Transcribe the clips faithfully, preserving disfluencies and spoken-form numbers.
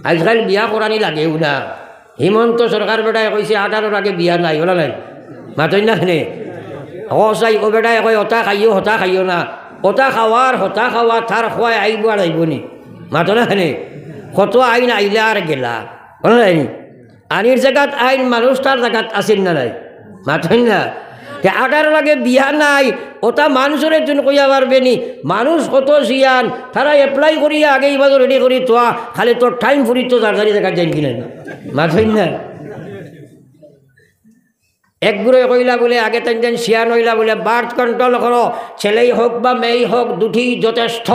আজকাল বিয়া করানি লাগেও না। হিমন্ত সরকার বেটায় কইছে আঠারোর আগে বিয়া নাই, অলা নায়? মাতইন না কেনে? ও চাই, ও বেটায় কয়, "অতা খাইও, হতা খাইও না।" অতা খাওয়ার, হতা খাওয়া, তার খোয়ায় আইবো আর আইবো নি? মাতো না কেনে? কত আইন আইলা আর গেলা, অলা নায় নি? আনির জাগাত আইন, মানুষ তার জাগাত আছেন না নাই? মাতইন না। তে আঠারোর আগে বিয়া নাই, অতা মানুষরে তুই কইয়া পারবে নি? মানুষ কত শিয়ান, তারা apply করিয়া আগে ইবাদত ready করি তোয়া, খালি তোর time ফুরিত তাড়াতাড়ি দেখা যায় কি না? মাতইন না। এক গুরুয়ে কইলা বুলে, আগে তাইন তাইন শিয়ান অইলা বুলে, birth control করো, ছেলেই হোক বা মেয়েই হোক, দুটিই যথেষ্ট।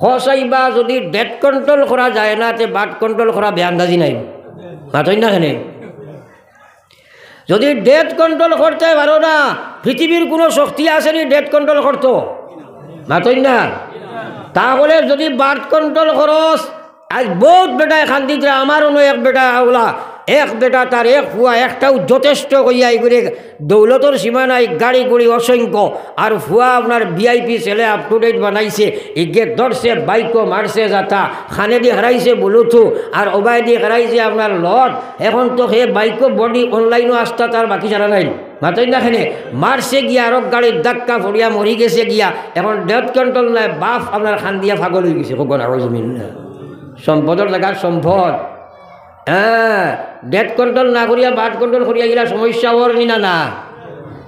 হ চাইবা, যদি death control করা যায় না, তে birth control করা বেআন্দাজি নায়? মাতইন না কেনে? যদি death control করতে পারো না, পৃথিবীর কোনো শক্তি আছে নি death control করতো? মাতইন না। তাহলে যদি birth control করস, আজ বউত বেটায় খান্দিতরা, আমার অনো এক বেটা আউলা, এক বেটা তার এক ফুয়া একটাউ যথেষ্ট কইয়া ইগুরে দৌলতর সীমা নাই, গাড়ি গুড়ি অসংখ্য, আর ফুয়া আপনার VIP ছেলে up to date বানাইছে, ইগে ধরছে বাইকো মারছে যাতা, খানেদি হারাইছে Bluetooth, আর ওবায়দি হারাইছে আপনার লট। এখন তো হে বাইকো body online-ও আস্তা তার বাকি ছাড়া নাই। মাতইন না কেনে? মারছে গিয়া, আরক গাড়ির ধাক্কা পড়িয়া মরি গেছে গিয়া। এখন death control নাই, বাপ আপনার খান্দিয়া পাগল অই গেছে। কখন আউযুবিল্লাহ। সম্পদর জাগাত সম্পদ। হ্যাঁ, death control না করিয়া birth control করিয়া গেলা সমস্যা অর নি না না?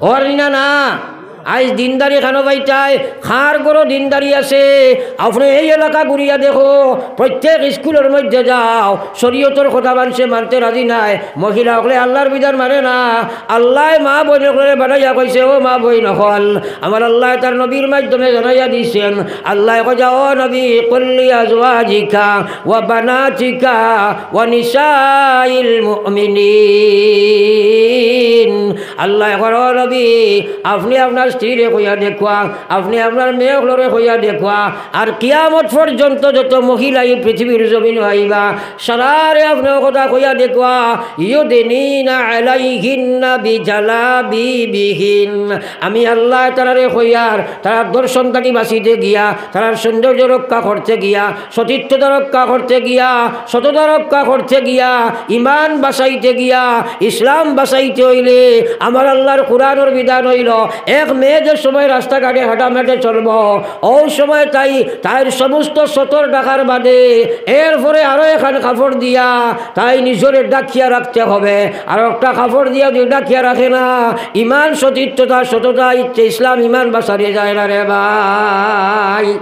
অর নি না না? আইজ দিনদারি খানো পাইতায়, কার ঘরো দিনদারি আছে? আপনে এই এলাকা ঘুরিয়া দেখো, প্রত্যেক স্কুলর মধ্যে যাও, শরীয়তর কথা মানষে মানতে রাজি নায়। মহিলা অকলে আল্লার বিধান মানে না। আল্লায় মা বইন অকলরে বানাইয়া কইছে, "ও মা বইন অকল।" আমার আল্লায় তার নবীর মাধ্যমে জানাইয়া দিছেন, আল্লায় কইছে, "ও নবী, কুল্লি আজওয়াজিকা ওয়া বানাতিকা ওয়া নিসাইল মুমিনিন।" আল্লায় কইরা, "ও নবী, আপনে আপনার স্ত্রীরে কইয়া দেখুয়া, আপনে আপনার মেয়ে অকলরে কইয়া দেখুয়া, আর কিয়ামত পর্যন্ত যত মহিলা ই পৃথিবীর জমিনো আইবা, সারারে আপনে অউ কথা কইয়া দেখুয়া, ইউদনিনা আলাইহিন্না বিজালাবিবিহিন।" আমি আল্লায় তারারে কইয়ার, তারার ধর্ষণ থাকি বাঁচিতে গিয়া, তারার সৌন্দর্য রক্ষা করতে গিয়া, সতীত্বতা রক্ষা করতে গিয়া, সততা রক্ষা করতে গিয়া, ইমান বাঁচাইতে গিয়া, ইসলাম বাঁচাইতে অইলে আমার আল্লার কুরআনর বিধান অইলো, এক মেয়ে যে সময় রাস্তাঘাটে হাঁটামাটে চলবো, অউ সময় তাই তাইর সমস্ত সতর ঢাকার বাদে এরপরে আরো এখান কাপড় দিয়া তাই নিজরে ঢাকিয়া রাখতে হবে। আর একটা কাপড় দিয়া যদি ঢাকিয়া রাখে না, ইমান সতীত্বতা, সততা, ইচ্ছে ইসলাম ইমান বাঁচানি যায় না রে ভাই।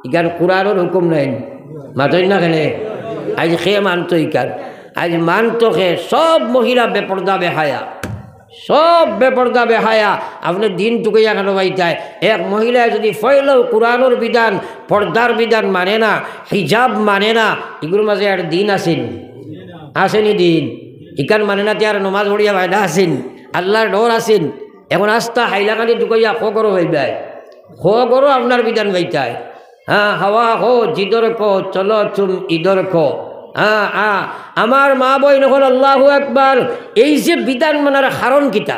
ইখান কুরআনর হুকুম নায় নি? মাতইন না কেনে? আইজ কে মানতো ইখান? আইজ মানতো কে? সব মহিলা বেপর্দা বেহায়া, সব বেপর্দা বেহায়া। আপনে দিন টুকাইয়া খানো পাইতায়। এক মহিলায় যদি পয়লাউ কুরআনর বিধান, পর্দার বিধান মানে না, হিজাব মানে না, ইগুর মাঝে আর দিন আছে নি? আছে নি দিন? ইখান মানে না তে আর নমাজ পড়িয়া ফায়দা আছে নি? আল্লার ডর আছে নি? এখন আস্তা হাইলাকান্দি টুকাইয়া ক ঘরো পাইবায়, ক ঘরো আপনার বিধান পাইতায়। হ্যাঁ, হাওয়া হো জিদর কো, চলো তুম ইদর কো। হ্যাঁ, হ্যাঁ, আমার মা বইন অকল, আল্লাহু আকবার। এই যে বিধান মানার কারণ কিতা?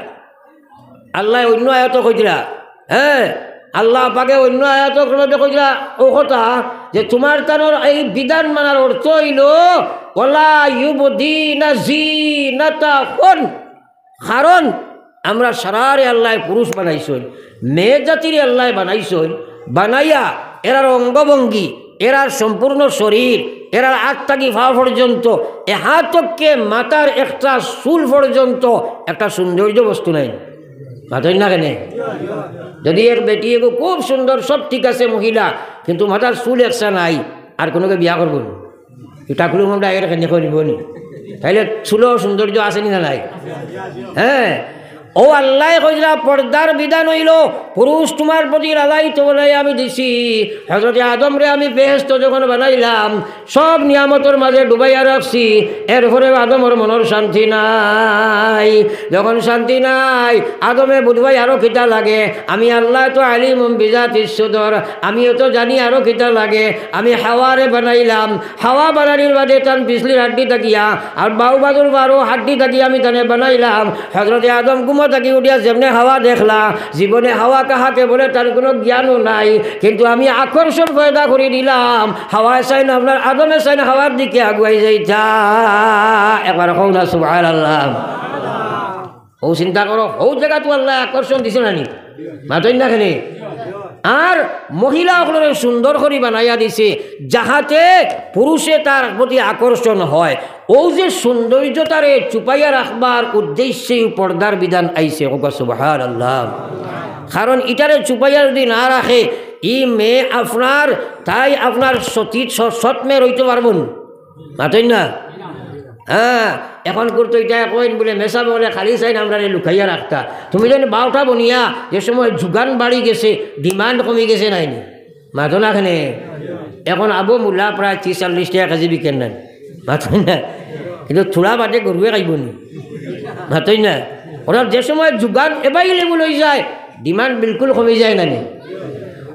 আল্লায় অইন্য আয়াতো কইতরা, হ্যাঁ, আল্লা পাকে অইন্য আয়াতো কইতরা অউ কথা যে তুমার তানর এই বিধান মানার অর্থ অইলো, "ওয়ালা ইউবদিনা জিনাতাহুন।" কারণ আমরা সারারে আল্লায় পুরুষ বানাইছইন, মেয়ে জাতিরে আল্লায় বানাইছইন, বানাইয়া এরার অঙ্গভঙ্গি, এরার সম্পূর্ণ শরীর, এরার আত থাকি পা পর্যন্ত, এ হাতকে মাথার একটা চুল পর্যন্ত একটা সৌন্দর্য বস্তু নাই। মাতইন না কেনে? যদি এক বেটি এগো খুব সুন্দর, সব ঠিক আছে মহিলা, কিন্তু মাথার চুল একটা নাই, আর কুনুকে বিয়া করবো নি? ই টাকলু মুন্ডা এর কেনে করিব নি? তাইলে চুলো সৌন্দর্য আছে নি না নাই? হ্যাঁ, অউ আল্লায় কইরা পর্দার বিধান অইলো, পুরুষ তুমার প্রতি লালায়িত বলে আমি দিছি। হযরতে আদমরে আমি বেহেস্ত যখন বানাইলাম, সব নিয়ামতর মাঝে ডুবাইয়া রাখছি, এরপরেও আদমর মনর শান্তি নাই। যখন শান্তি নাই, আদমে বুঝবায় আরো কিতা লাগে। আমি আল্লায় তো আলিমুম বিজাতিস সুদুর, আমিও তো জানি আরো কিতা লাগে। আমি হাওয়ারে বানাইলাম, হাওয়া বানানির বাদে তান পিছলির হাড্ডি থাকিয়া আর বাউ বাজুর বারো হাড্ডি থাকিয়া আমি তানে বানাইলাম। হযরতে আদম ঘুম থাকি উঠিয়া যেমনে হাওয়া দেখলা, জীবনে হাওয়া কাহাকে বলে তার কোনো জ্ঞানও নাই, কিন্তু আমি আকর্ষণ পয়দা করি দিলাম, হাওয়ায় চাইন আপনার আদমে চাইন হাওয়ার দিকে আগুয়াই যাইতা। একবার কও না সুবহানাল্লাহ। ও চিন্তা করো, হউ জাগাত আল্লায় আকর্ষণ দিছে না নি? মাতইন না কেনে? আর মহিলা অকলরে সুন্দর করি বানাইয়া দিছে, যাহাতে পুরুষে তার প্রতি আকর্ষণ হয়। ও যে সৌন্দর্যতারে চুপাইয়া রাখবার উদ্দেশ্যেই পর্দার বিধান আইছে। কউক্কা সুবহানাল্লাহ। কারণ ইটারে চুপাইয়া যদি না রাখে, ই মেয়ে আপনার, তাই আপনার সতী, স-, সৎ মেয়ে রইতে পারবো না। মাতইন না? হ্যাঁ, এখন করতো ইটা কইন বলে মেসাব বলে খালি চাইন আমরারে লুকাইয়া রাখতা। তুমি যেন বারোটা বনিয়া যে সময় যোগান বাড়ি গেছে, ডিমান্ড কমি গেছে নাইনি? মাতো না কেনে? এখন আবু মুলা প্রায় ত্রিশ চল্লিশ টাকা কেজি বিকেন না। মাতইন না? কিন্তু থুড়া বাদে গরুয়ে খাইব নি? মাতইন না? ওরা যে সময় যোগান অ্যাভেইলেবল হয়ে যায়, ডিমান্ড বিলকুল কমে যায় না নি?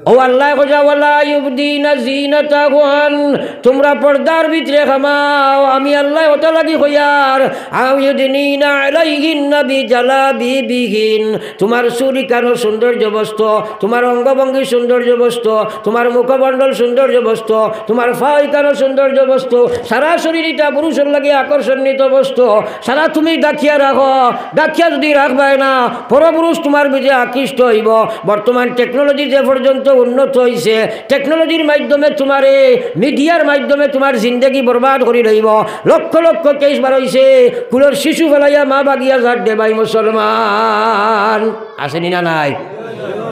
ও আল্লায় কইরা, "ওয়ালা ইউবদিনা জিনাতাহুন", তোমরা পর্দার ভিতরে কামাও। আমি আল্লায় ওটা লাগি কইয়ার, "আও ইউদিনিনা আলাইহিন্না বিজালাবিবিহিন", তোমার চুড়ি কানো সৌন্দর্য বস্তু, তোমার অঙ্গভঙ্গি সৌন্দর্য বস্তু, তোমার মুখমণ্ডল সৌন্দর্য বস্তু, তোমার ফাইকানো সৌন্দর্য বস্তু, সারা শরীর ইটা পুরুষর লাগি আকর্ষণীয় বস্তু, সারা তুমি ডাকিয়া রাখো। ডাকিয়া যদি রাখবায় না, পরপুরুষ তোমার ভিতরে আকৃষ্ট হইব। বর্তমান টেকনোলজি যে পর্যন্ত উন্নত হইছে, টেকনোলজির মাধ্যমে তোমারে, মিডিয়ার মাধ্যমে তোমার জিন্দেগি বরবাদ করি লইব। লক্ষ লক্ষ কেস বার হইছে, কুলোর শিশু ফেলাইয়া মা বাগিয়া যার দে ভাই মুসলমান। আছে নি না নাই?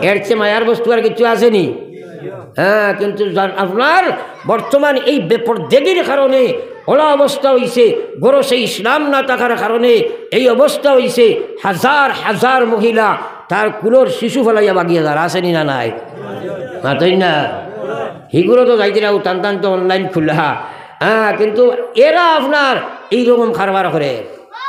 এর চেয়ে মায়ার বস্তু আর কিছু আছে নি? হ্যাঁ, কিন্তু জান-, আপনার বর্তমান এই বেপরদেগির কারণে ওলা অবস্থা হইছে, গরসে ইসলাম না থাকার কারণে এই অবস্থা হইছে। হাজার হাজার মহিলা তার কুলোর শিশু ফেলাইয়া বাগিয়া যার, আছে নি না নাই? মাতইন না? হিগুলো তো যাইতে না, টান টান তো অনলাইন খুলা। হ্যাঁ, কিন্তু এরা আপনার এইরকম কারবার করে।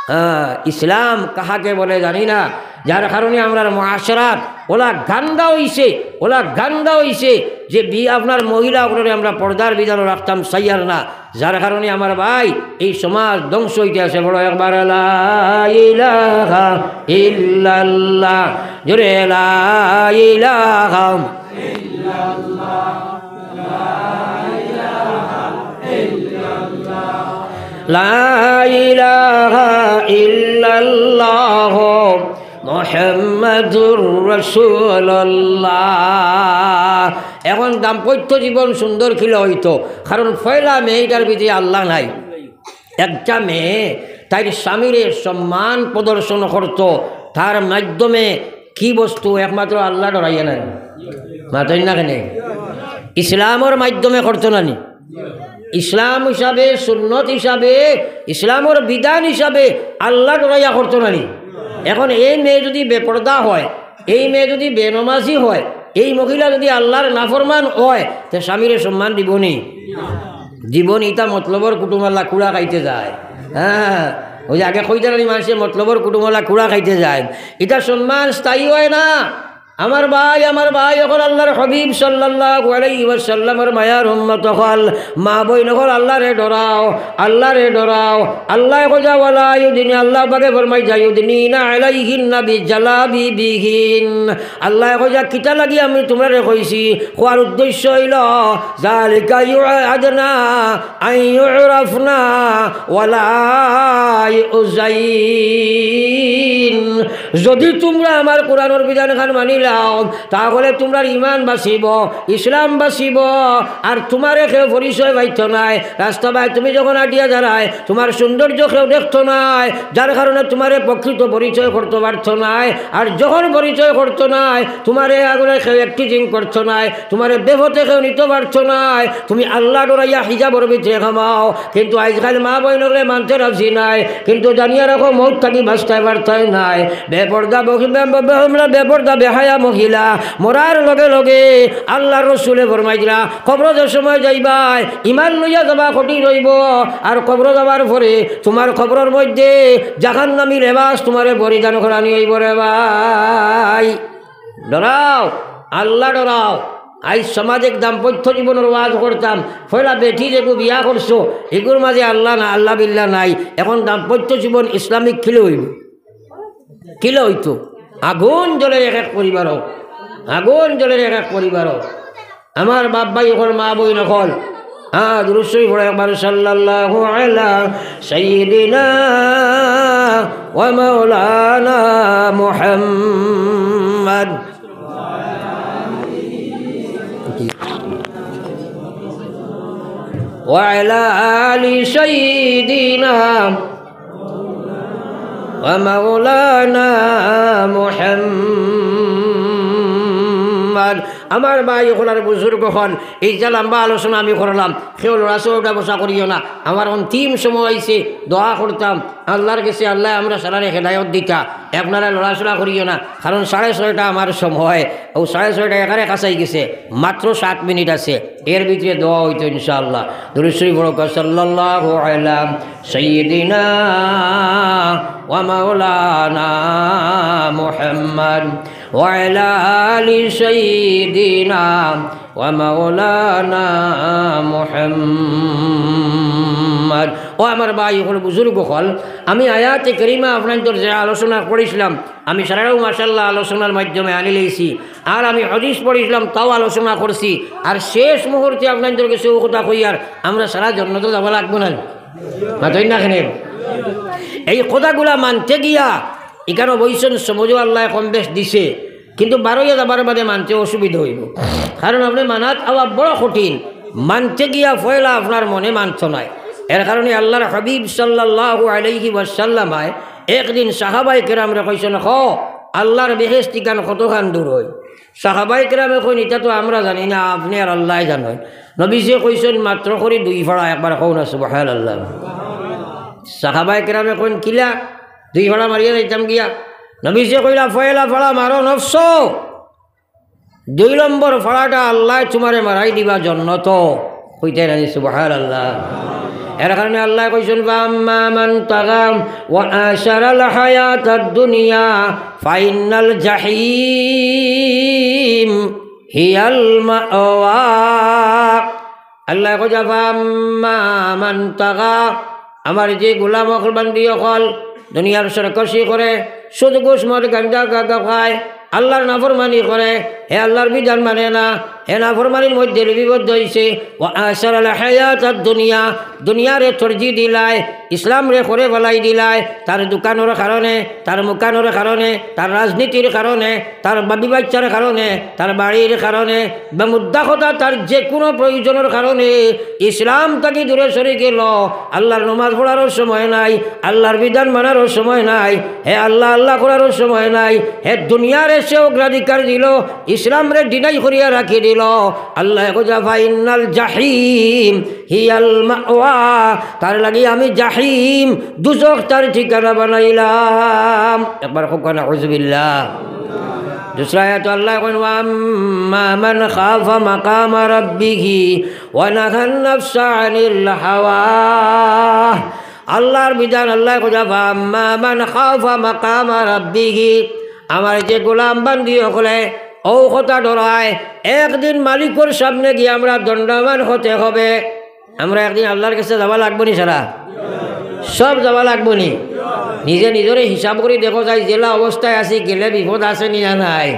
হ্যাঁ, ইসলাম কাহাকে বলে জানি না, যার কারণে আমরার মুআশারাত ওলা গান্দা হইছে, ওলা গান্দা হইছে যে বি-, আপনার মহিলা অকলরে আমরা পর্দার বিধানও রাখতাম চাইয়ার না, যার কারণে আমার ভাই এই সমাজ ধ্বংস হইতে আছে। বড় একবার লা ইলাহা ইল্লাল্লাহ, জোরে লা ইলাহা লা ইলাহা ইল্লাল্লাহ মুহাম্মাদুর রাসূলুল্লাহ। এখন দাম্পত্য জীবন সুন্দর কিলা হইতো, কারণ পয়লা মেয়েটার ভিতরে আল্লাহ নাই। একটা মেয়ে তাইর স্বামীরে সম্মান প্রদর্শন করতো, তার মাধ্যমে কি বস্তু? একমাত্র আল্লাহ ডরাইয়া নাই। মাতইন না কেনে? ইসলামর মাধ্যমে করতো না নি? ইসলাম হিসাবে, সুন্নত হিসাবে, ইসলামর বিধান হিসাবে আল্লাহ ডরাইয়া করতো না নি? এখন এই মেয়ে যদি বেপর্দা হয়, এই মেয়ে যদি বেনমাজি হয়, এই মহিলা যদি আল্লাহর নাফরমান হয়, তে স্বামীরে সম্মান দিব নি? জীবন ইতা মতলবর কুটুমওয়ালা কুড়া খাইতে যায়। হ্যাঁ, ওই যে আগে কইতে নানি মানুষে মতলবর কুটুমওয়ালা কুড়া খাইতে যায়, ইতা সম্মান স্থায়ী হয় না। আমার ভাই, আমার ভাই, এখন আল্লাহর হাবিব সাল্লাল্লাহু আলাইহি ওয়াসাল্লামর মায়ার উম্মত অকল, মা বইন অকল, আল্লাহরে ডরাও, আল্লাহরে ডরাও। আল্লায় কইরা ওয়ালা ইউদিনি, আল্লাহ পাকে ফরমাইরা ইউদিনিনা আলাইহিন্না বিজালাবিবিহিন। আল্লায় কইরা কিতা লাগি আমি তুমরারে কইছি, কওয়ার উদ্দেশ্য হইল, যালিকা ইউ-, আদনা আন ইউরাফনা ওয়ালা ইউজাইন। যদি তুমরা আমার কোরআনর বিধান খান মানি লাও, তাহলে তুমরার ইমান বাঁচিব, ইসলাম বাঁচিব, আর তুমারে কেউ পরিচয় পাইতো নায়। রাস্তা বায় তুমি যখন আটিয়া যারায়, তুমার সৌন্দর্য কেউ দেখতো নায়, যার কারণে তুমারে প্রকৃত পরিচয় করতে পারতো নায়। আর যখন পরিচয় করতো নায়, তুমারে আগুনে কেউ একটি জিন করতো নায়, তুমারে বেপথে কেউ নিতে পারতো নায়। তুমি আল্লাহ ডরাইয়া হিজাবর ভিতরে কামাও, কিন্তু আজকাল মা বইনরে মানতে রাজি নাই। কিন্তু জানিয়া রাখো, মউত থাকি বাঁচতায় পারতায় নায়। বেপর্দা বহি-, বে-, বে-, বে-, আমরা বেপর্দা বেহায়া মহিলা মরার লগে লগে আল্লাহর রসুলে ফরমাইরা, কবরো যে সময় যাইবায়, ইমান লইয়া যাবা কঠিন হইব, আর কবরো যাবার পরে তুমার কবরর মধ্যে জাহান্নামী লেবাস তুমারে পরিধান করানি হইব রে ভাই। ডরাও, আল্লাহ ডরাও। আইজ সমাজে দাম্পত্য জীবনর ওয়াজ করতাম, পয়লা বেটি যেগু বিয়া করছো, এগুর মাঝে আল্লাহ না, আল্লাহ বিল্লাহ নাই। এখন দাম্পত্য জীবন ইসলামিক কিলা হইব? কিলা অইতো? আগুন জ্বলের এক এক পরিবারো, আগুন জ্বলের এক এক পরিবারো। আমার বাপ ভাই অকল, মা বইন অকল, হ্যাঁ, দুরূদ শরীফ পড়ো একবার, সাল্লাল্লাহু আলা সাইয়্যিদিনা ওয়া মাওলানা মুহাম্মদ। وعلى آل سيدنا ومولانا محمد। আমার ভাই অকল আর বুজুর্গ অকল, এই যে লম্বা আলোচনা আমি করলাম, কেউ লড়াচড়া উঠা বসা করিও না। আমার অন্তিম সময় আইছে, দোয়া করতাম আল্লার গেছে, আল্লায় আমরা সারারে হেদায়ত দিতা, আপনারা লড়াচড়া করিও না, কারণ সাড়ে ছয়টা আমার সময়, অউ সাড়ে ছয়টা একেবারে কাছাই গেছে, মাত্র সাত মিনিট আছে, এর ভিতরে দোয়া অইতো ইনশাআল্লাহ। দুরূদ শরীফ পড়ো, সাল্লাল্লাহু আলা সাইয়্যিদিনা ওয়া মাওলানা মুহাম্মদ ওয়া আলা আলি সাইয়্যিদিনা ওয়া মাওলানা মুহাম্মদ। ও আমার ভাই অকল, বুজুর্গ অকল, আমি আয়াতে কারিমা আপনাইন্তর যে আলোচনা করিছলাম, আমি সারাটাউ মাশাআল্লাহ আলোচনার মাধ্যমে আনিলাইছি। আর আমি হাদিস পড়িছলাম, তাও আলোচনা করছি। আর শেষ মুহূর্তে আপনাইন্তর গেছে অউ কথা কইয়ার, আমরা সারা জন্নতো যাওয়া লাগবো না? মাতইন না কেনে? এই কথাগুলা মানতে গিয়া ইখানো বইছইন, সমঝও আল্লায় কম বেশ দিছে, কিন্তু বারইয়া যাবার বাদে মানতে অসুবিধা অইবো, কারণ আপনে মানাত আওয়া বড় কঠিন। মানতে গিয়া পয়লা আপনার মনে মানতো নায়। এর কারণে আল্লার হাবিব সাল্লাল্লাহু আলাইহি ওয়াসাল্লামায় একদিন সাহাবায়ে কেরামরে কইছইন, "ক, আল্লার বেহেশত ইখান কতখান দূর অয়?" সাহাবায়ে কেরামে কইন, "ইটা তো আমরা জানি না, আপনে আর আল্লায় জানইন।" নবীজিয়ে কইছইন, "মাত্র করি দুই ফাড়া।" একবার কও না, সুবহানাল্লাহ। সাহাবায়ে কেরামে কইন, "কিলা? দুই ফাড়া মারিয়া যাইতাম গিয়া?" নবীজিয়ে কইলা, "পয়লা ফাড়া মারো নফসো, দুই নম্বর ফাড়াটা আল্লায় তুমারে মারাই দিবা জন্নতো।" কইতা নানি, সুবহানাল্লাহ। এর কারণে আল্লায় কইছইন, "ফাআম্মা মান তাগা ওয়া আসারাল হায়াতাদ দুনিয়া ফাইন্নাল জাহিম হিয়াল মাওয়া।" আল্লায় কইতা, "ফাআম্মা মান তাগা", আমার যে গোলাম অকল, বান্দি অকল, দুনিয়ার সরকশি করে, সুদ ঘুষ মদ গাঞ্জা গাঁজা খায়, আল্লার নাফরমানি করে, হে আল্লার বিধান মানে না, হে নাফরমানির মধ্যে লিপিবদ্ধ অইছে, ওয়া আসারাল হায়াতাদ দুনিয়া, দুনিয়ারে তরজি দিলায়, ইসলামরে করে ফালাই দিলায়, তার দোকানর কারণে, তার মুকানর কারণে, তার রাজনীতির কারণে, তার বাবি বাচ্চার কারণে, তার বাড়ির কারণে, বা মুদ্রা কথা তার যে কুনু প্রয়োজনর কারণে ইসলাম থাকি দূরে সরি গেল, আল্লার নমাজ পড়ারও সময় নাই, আল্লার বিধান মানারও সময় নাই, হে আল্লাহ আল্লাহ করারও সময় নাই, হে দুনিয়ারে সে অগ্রাধিকার দিল, ইসলামরে deny করিয়া রাখি দিল। আল্লায় কইতা, "ফাইন্নাল জাহিম হিয়াল মাওয়া", তার লাগি আমি জাহিম, দুজখ তার ঠিকানা বানাইলাম। একবার কউক্কা, নাউজুবিল্লাহ। দুসরা আয়াতো আল্লায় কইন, "ওয়া আম্মা মান খাফা মাকামা রাব্বিহি ওয়া নাহান নাফসা আনিল হাওয়া।" আল্লার বিধান আল্লায় কইতা, "ওয়া আম্মা মান খাফা মাকামা রাব্বিহি", আমার যে গোলাম বান্দি অকলে অউ কথা ডরায়, একদিন মালিকর সামনে গিয়া আমরা দণ্ডায়মান হতে হবে। আমরা একদিন আল্লার গেছে যাওয়া লাগবো নি সারা? সব যাওয়া লাগবো নি? নিজে নিজরে হিসাব করি দেখো যাই, যেলা অবস্থায় আছি, গেলে বিপদ আছে নি না নাই?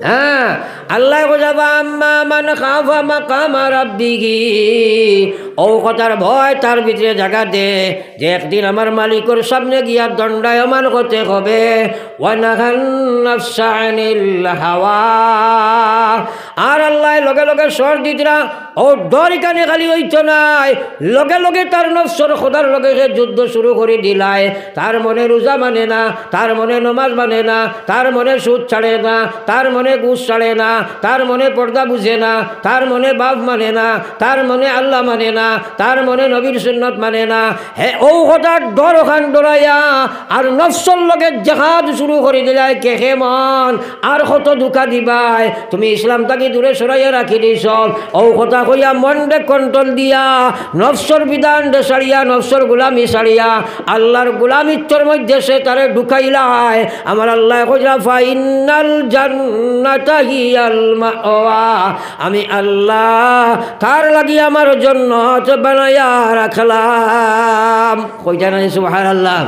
হ্যাঁ, আল্লায় কইতা, "ওয়া আম্মা মান খাফা মাকামা রাব্বিহি", অউ কথার ভয় তার ভিতরে জাগা দে, যে একদিন আমার মালিকর সামনে গিয়া দণ্ডায়মান হতে হবে। "ওয়া নাহান নাফসা আনিল হাওয়া।" আর আল্লায় লগে লগে শর্ত দিতরা, অউ ডর ইখানে খালি অইতো নায়, লগে লগে তার নফসর খোদার লগে হে যুদ্ধ শুরু করি দিলায়। তার মনে রোজা মানে না, তার মনে নমাজ মানে না, তার মনে সুদ ছাড়ে না, তার মনে ঘুষ ছাড়ে না, তার মনে পর্দা বুঝে না, তার মনে বাপ মানে না, তার মনে আল্লাহ মানে না, তার মনে নবীর সুন্নত মানে না। হে অউ কথার ডর অখান ডরাইয়া আর নফসর লগে জেহাদ শুরু করি দিলায়, কে হে মন, আর কত ধুকা দিবায়? তুমি ইসলাম থাকি দূরে সরাইয়া রাখি দিছ। অউ কথা কইয়া মনরে control দিয়া, নফসর বিধানরে ছাড়িয়া, নফসর গোলামি ছাড়িয়া, আল্লার গোলামিত্বর মধ্যে সে তারে ঢুকাইলায়। আমার আল্লায় কইরা, "ফাইন্নাল জান্নাতা হিয়াল মাওয়া।" আমি আল্লাহ তার লাগি আমার জন্নত বানাইয়া রাখলাম। কইতা নানি সুবহানাল্লাহ?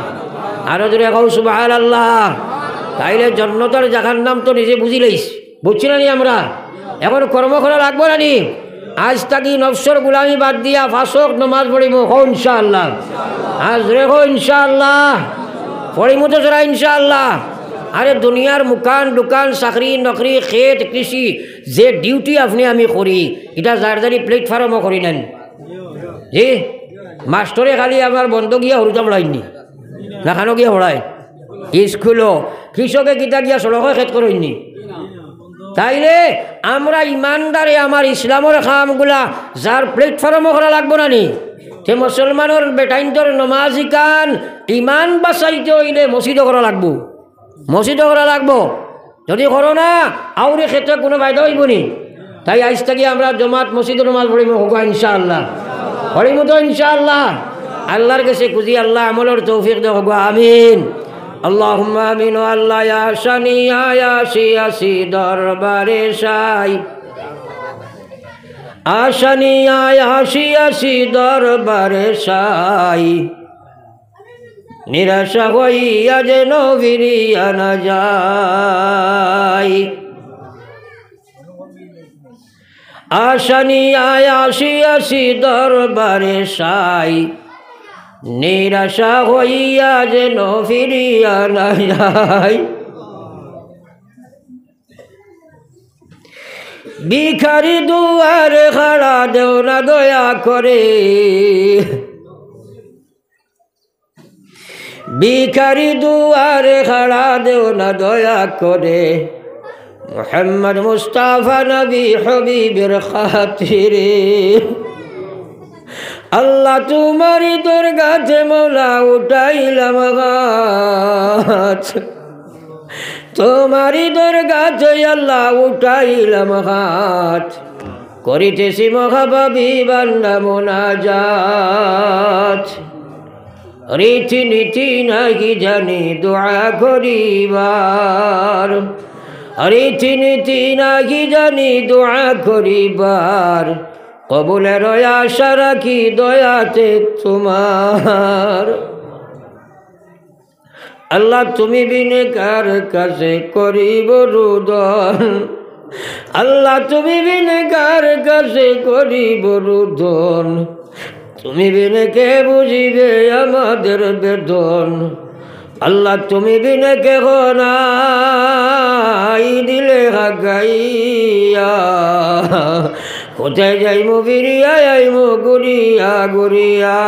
আরো জোরে কও সুবহানাল্লাহ। তাইলে জন্নতর জাহান্নাম তো নিজে বুঝিলাইছি, বুঝছি না নি আমরা? এখন কর্ম করা লাগবো না নি? আইজ থাকি নফসর গুলামি বাদ দিয়া পাঁচ ওয়াক্ত নমাজ পড়িমু, কও ইনশাআল্লাহ। আরো জোরে কও ইনশাআল্লাহ। পড়িমু তো জোরে ইনশাআল্লাহ। আরে দুনিয়ার মুকান, দোকান, চাকরি, নকরি, খেত, কৃষি, যে ডিউটি আপনে আমি করি, ইটা যার যারি প্ল্যাটফর্মও করি নেন। জি, মাস্টরে খালি আমার বন্ধ গিয়া হুরুতা পড়াইননি, না খানো গিয়া পড়ায় স্কুলো, কৃষকে কিতা গিয়া সড়কে খেত করইননি। তাইলে আমরা ইমানদারে আমার ইসলামর কামগুলা যার প্ল্যাটফর্মও করা লাগবো না নি? তে মুসলমানর বেটাইন্তর নমাজি কান ইমান বাঁচাইতে অইলে মসজিদও করা লাগবো, মসজিদও করা লাগবো। যদি করো না, আউরে খেতে কোনো ফায়দা অইবো নি? তাই আইজ থাকি আমরা জমাত মসজিদো নমাজ পড়িমু, কও ইনশাআল্লাহ। পড়িমু তো ইনশাআল্লাহ। আল্লাহর কাছে খুজি, আল্লাহ আমলর তৌফিক দেও, কও আমিন। আল্লাহুম্মা আমিন। ও আল্লাহ, আসানি আয়াসি আসি দরবারে সাই, আসানি আয়াসি আসি দরবারে সাই, নিরাশা হইয়া যেন ফিরিয়া না যাই। আশা নিয়া আসিয়াছি দরবারে সাই, নিরাশা হইয়া যেন ফিরিয়া না যাই। ভিখারি দুয়ারে খাড়া দেও না দয়া করে, ভিখারি দুয়ারে খাড়া দেও না দয়া করে, মোহাম্মদ মুস্তাফা নবী হাবিবের খাতিরে। আল্লাহ তুমারি দরগাতে মৌলা উঠাইলাম হাত, তুমারি দরগাতে আল্লাহ উঠাইলাম হাত, করিতেছি মহাপাপী বান্দা মোনাজাত। রীতি নীতি নাহি জানি দোয়া করিবার, রীতি নীতি নাহি জানি দোয়া করিবার, কবুলের আশা রাখি দয়াতে তুমার। আল্লাহ তুমি বিনে কার কাছে করিব রুদন, আল্লাহ তুমি বিনে কার কাছে করিব রুদন, তুমি বিনে কে বুঝিবে আমাদের বেদন। আল্লাহ তুমি বিনে কেহ নাই দিলে হাগাইয়া, কোথায় যাইমু ফিরিয়া আইমু ঘুরিয়া ঘুরিয়া।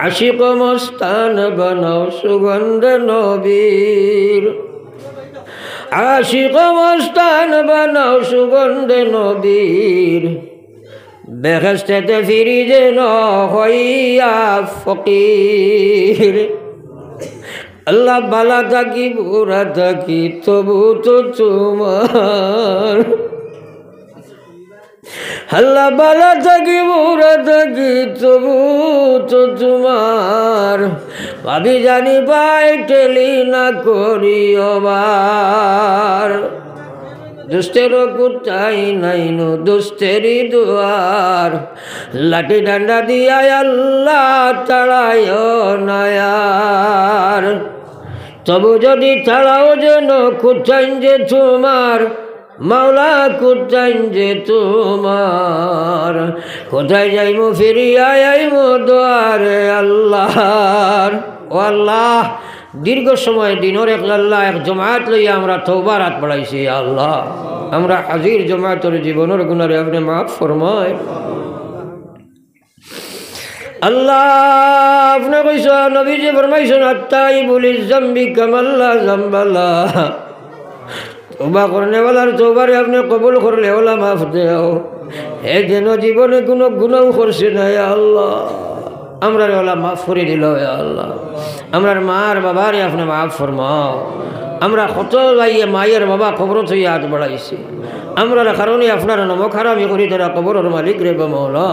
আশিক মস্তান বানাও সুগন্ধে নবীর, আশিক মস্তান বানাও সুগন্ধে নবীর, বেহেশতেতে ফিরি যেন হইয়া ফকির। আল্লাহ বালা থাকি বুড়া থাকি তবু তো তুমার, আল্লাহ বালা থাকি বুড়া থাকি তবু তো তুমার, ভাবি জানি পাই ঠেলি না করিও বার। দুস্তেরও কুটাই নাইনু দুস্তেরি দুয়ার, লাঠি ডান্ডা দিয়া আল্লাহ তাড়াইও না আর। তবু যদি তাড়াও যেন কুটাইন যে তুমার, মাওলা কুটাইন যে তুমার, কোথায় যাইমু ফিরিয়া আইমু দুয়ারে আল্লাহর। ও আল্লাহ, দীর্ঘ সময় দিনর এক আল্লাহ এক জমাত লইয়া আমরা তওবার আত বাড়াইছি, ইয়া আল্লাহ। আমরা হাজির জমাতর জীবনর গুনারে আপনে মাফ ফরমায়। আল্লাহ, আপনে কইছইন, নবীজি ফরমাইছইন, "আত্তাইবু লিজ্জাম্বি কামাল্লা জাম্বালা।" তওবা করনেওয়ালার তওবারে আপনে কবুল করলে অউলা মাফ দেও। হে যেন জীবনে কুনু গুনাও করছে না, ইয়া আল্লাহ। আমরারে অউলা মাফ করি দিলাও, ইয়া আল্লাহ। আমরার মার বাবারে আপনে মাফ ফরমাও। আমরা কত ভাইয়ে মায়ের বাবা কবরো থইয়া আত বাড়াইছি। আমরার কারণে আপনার নমক হারামি করি তারা কবরর মালিক রেবা মওলা।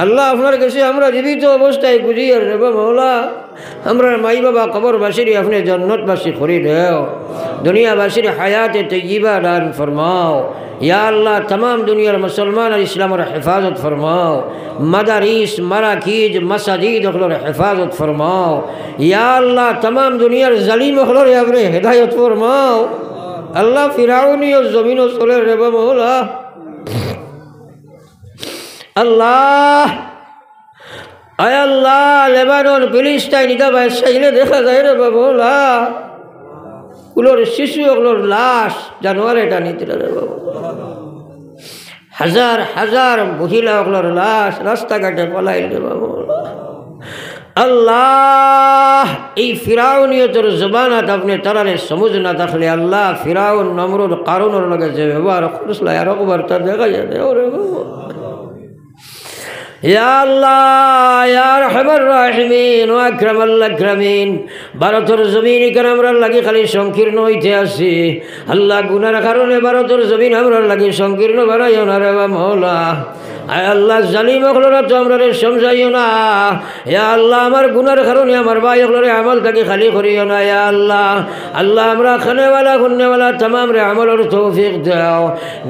আল্লাহ, আপনার গেছে আমরা জীবিত অবস্থায় খুজিয়ার রেবা মওলা। আমরার মাই বাবা কবরবাসীরে আপনে জন্নতবাসী করি দেও। দুনিয়াবাসীরে হায়াতে তৈয়বা দান ফরমাও। ইয়া আল্লাহ, তামাম দুনিয়ার মুসলমান আর ইসলামর হেফাজত ফরমাও। মাদারিস, মারাকিজ, মাসাজিদ অকলর হেফাজত ফরমাও। ইয়া আল্লাহ, তামাম দুনিয়ার জালিম অকলরে আপনে হেদায়ত ফরমাও। আল্লাহ, ফিরাউনিও জমিনো চলের রেবা মওলা। আল্লাহ, আয় আল্লাহ, লেবানন, ফিলিস্তাইন, ইতা বায় চাইলে দেখা যায় রেবা মওলা। কুলোর শিশু অকলর লাশ জানোয়ারে টানিতরা রেবা মওলা। হাজার হাজার মহিলা অকলর লাশ রাস্তাঘাটে ফালাইল রেবা মওলা। আল্লাহ, এই ফিরাউনিয়তর জমানাত আপনে তারারে সমুজ না থাকলে, আল্লাহ, ফিরাউন, নমরুদ, কারুনর লগে যে ব্যবহার করছলা, আর একবার তা দেখাইয়া দেও রেবা মওলা। ইয়া আল্লাহ, ইয়া আরহামার রাহিমিন, ওয়া আকরামাল আকরামিন, ভারতর জমিন ইখান আমরার লাগি খালি সংকীর্ণ অইতে আছে। আল্লাহ, গুনার কারণে ভারতর জমিন আমরার লাগি সংকীর্ণ বানাইও না রেবা মওলা। আয় আল্লাহ, জালিম অকলরা তো আমরারে সমজাইও না। ইয়া আল্লাহ, আমার গুনার কারণে আমার ভাই অকলরে আমল থাকি খালি করিও না। ইয়া আল্লাহ, আল্লাহ, আমরা খানেওয়ালা, হুননেওয়ালা তামামরে আমলর তৌফিক দেও।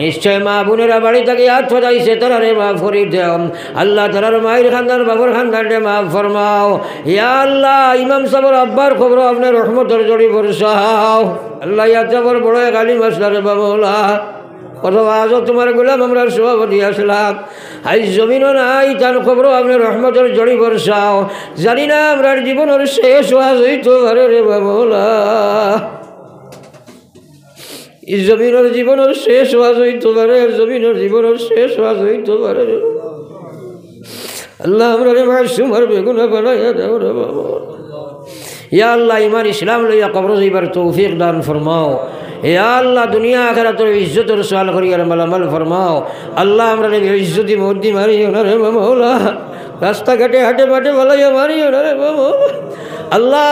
নিশ্চয় মা বোনেরা বাড়ি থাকি আত ফাদাইছে, তারারে মাফ করি দেও। আল্লাহ, তারার মাইর খান্দান, বাবার খান্দানরে মাফ ফরমাও। ইয়া আল্লাহ, ইমাম সাবর আব্বার কবরো আপনে রহমতর জড়ি বরসাও। আল্লাহ, ইয়াত যাবর বড় এক আলিম আছলা রেবা মওলা। কত ওয়াজো তুমার গোলাম আমরার সভাপতি আছলা। আইজ জমিনো নাই, তান কবরো আপনে রহমতর জড়ি বরসাও। জানি না আমরার জীবনর শেষ ওয়াজ অইতো পারে রেবা মওলা। ই জমিনর জীবনর শেষ ওয়াজ অইতো পারে, আর জমিনর জীবনর শেষ ওয়াজ অইতো পারে। আল্লাহ, আমরারে মাসুম আর বেগুনা বানাইয়া দেও রেবা মওলা। ইয়া আল্লাহ, ইমান ইসলাম লইয়া কবরো যাইবার তৌফিক দান ফরমাও। ইয়া আল্লাহ, দুনিয়া আখিরাতর ইজ্জতর সওয়াল করিয়ার মালামাল ফরমাও। আল্লাহ, আমরারে বেইজ্জতি মউত দি মারিও না রেবা মওলা। রাস্তাঘাটে হাটে মাঠে ফালাইয়া মারিও না রেবা মওলা। আল্লাহ,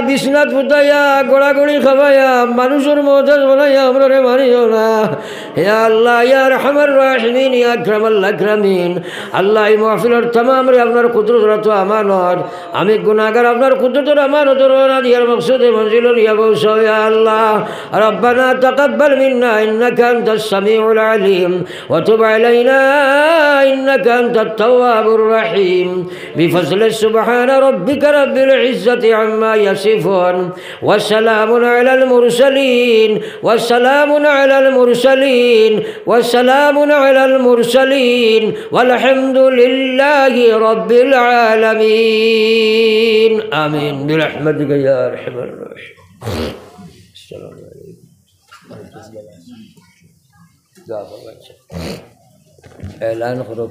বিছনাত ফুতাইয়া, গড়াগড়ি খাবাইয়া, মানুষর মহতাজ বানাইয়া আমরারে মারিও না। ইয়া আল্লাহ, ইয়া আরহামার রাহিমিন, ইয়া আকরামাল আকরামিন। আল্লাহ, এই মাহফিলর তামামরে আপনার কুদরতর আতো আমানত। আমি গুনাহগার আপনার কুদরতর আমানতো রওয়ানা দিয়ার মকসুদে মঞ্জিলো নিয়া পৌঁছাও, ইয়া আল্লাহ। ربنا تقبل منا إنك أنت السميع العليم وتب علينا إنك أنت التواب الرحيم. بفضل سبحان ربك رب العزة عما يصفون وسلام على المرسلين وسلام على المرسلين وسلام على المرسلين والحمد لله رب العالمين. آمين برحمتك يا أرحم الراحمين. السلام عليكم. এলান করো।